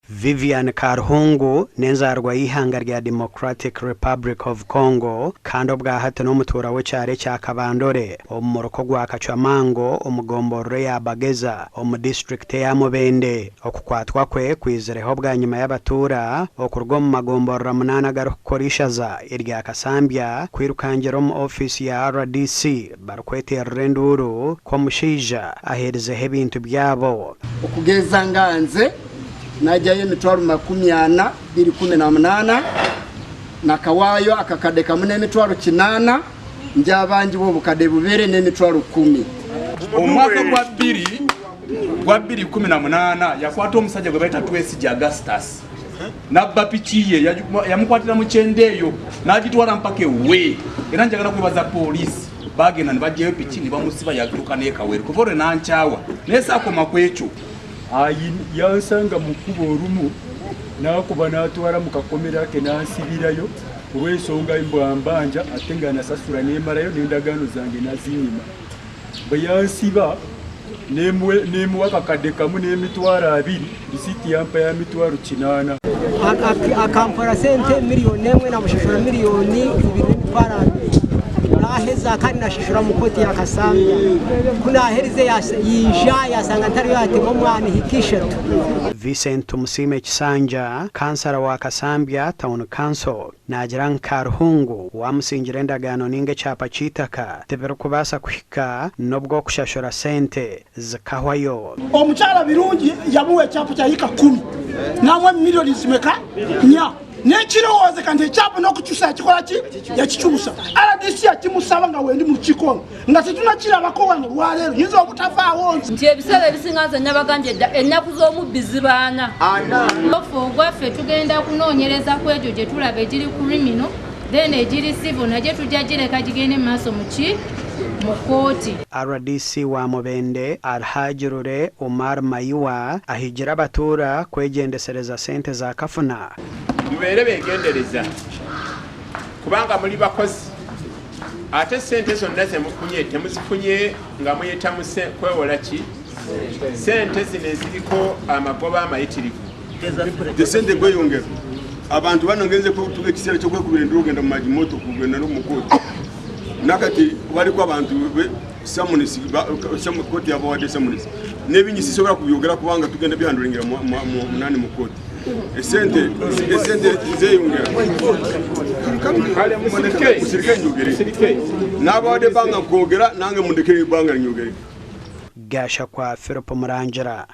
Vivian Karuhungu n'enzaarwa y'eihanga rya Democratic Republic of Congo kandi obwahati n'omutuura w'ekyaro ekya Kabandore omu muruka ogwa Kacwamango omu gomborora eya Bageza omu disiturikiti eya Mubende. Okukwatwa kwe kwizireho bwanyima y'abatuura okuruga omu magomborora munaana agarikukora eishaza erya Kasambya kwirukangira omu ofiisi ya rdc barikweterera enduuru ku omushaija aheerizeho ebintu byabo. Okugeza nga nze nagyayo emitwaro 40 218 nakawaayo akakade kamwe n'emitwaro kinaana ngyabangibwa obukade bubere n'emitwaro kumi. Omu mwaka gwa bbiri gwa 2018 yakwata omusajja gwe bayita Twesigye Augustus nabba piki ye yamukwatira mu kyenda eyo nagitwara mpaka ewuwe era njagala kwebaza poliisi bagenda nibagyayo piki nibamusiba yatuuka n'e Kaweru kuva olwe nankyawa naye saakoma ku ekyo. Yansanga mu kkubo olumu n'akuba n'atwara mu kakomera ke n'ansibirayo olw'ensonga mbu ambanja ate nga nasasula nemarayo n'endagaano zange nazinyima. Bwe yansiba nemuwa akakadde kamu n'emitwaro abiri, risiiti yampa ya mitwaro kinaana. Akampora sente 1,000,000 namushashura 2,200,000. Naheza kandi nashashura omu kooti ya Kasambya. Ku naherize yaija yasanga ntariyo yatema omwani hika ishatu. Vincent Tumusiime Kisanja, Kansara wa Kasambya Town Council naagira ngu Karuhungu waamusingira endagaano ninga ekyapa ky'eitaka tibirikubaasa kuhika n'obw'okushashura sente zikahwayo. Omukyara Birungi yamuwa ekyapa kya yiika kumi namuwa emiliyoni zimeka? Nya. Nekirowoozeka nti ekyapa n'okukyusa yakikora ki? Yakikyusa. Rdc yakimusaba nga wendi mu lukiiko ono nga tetunakirabako wano olwaleero nyinza obutavaawo nze. Nti ebiseera ebisinga nze nabagambye dda ennaku z'omubbi zibaana. Ffe ogwaffe tugenda kunoonyereza ku egyo gye tulaba egiri criminal then egiri civil nagyo tujja gireka gigende mu maaso mu ki mu kkooti. Rdc wa Mubende, Alhaji Lule Umar Mayiwa ahigire abatuura kwegyendesereza sente za kafuna. Mubeere beegendereza kubanga muli bakozi ate ssente zonna ze mufunye temuzifunye nga muyita mu kwewola ki ssente zino eziriko amagoba amayitirivu. Esente kweyongera abantu bano ngenze kutuga ekiseera kyokwekubira enduru ogenda mu magimoto kugenda nomukooti nakati baliko abantu summons kooti yabawadde summons n'ebingi sisobola kubyogera kubanga tugenda bihandulingira munani mu kooti esente esente zeyongera musirike njogere n'abawadde ebbanga kwogera nange mundekere ebbanga nyogere. Gashakwa Philip Murangira.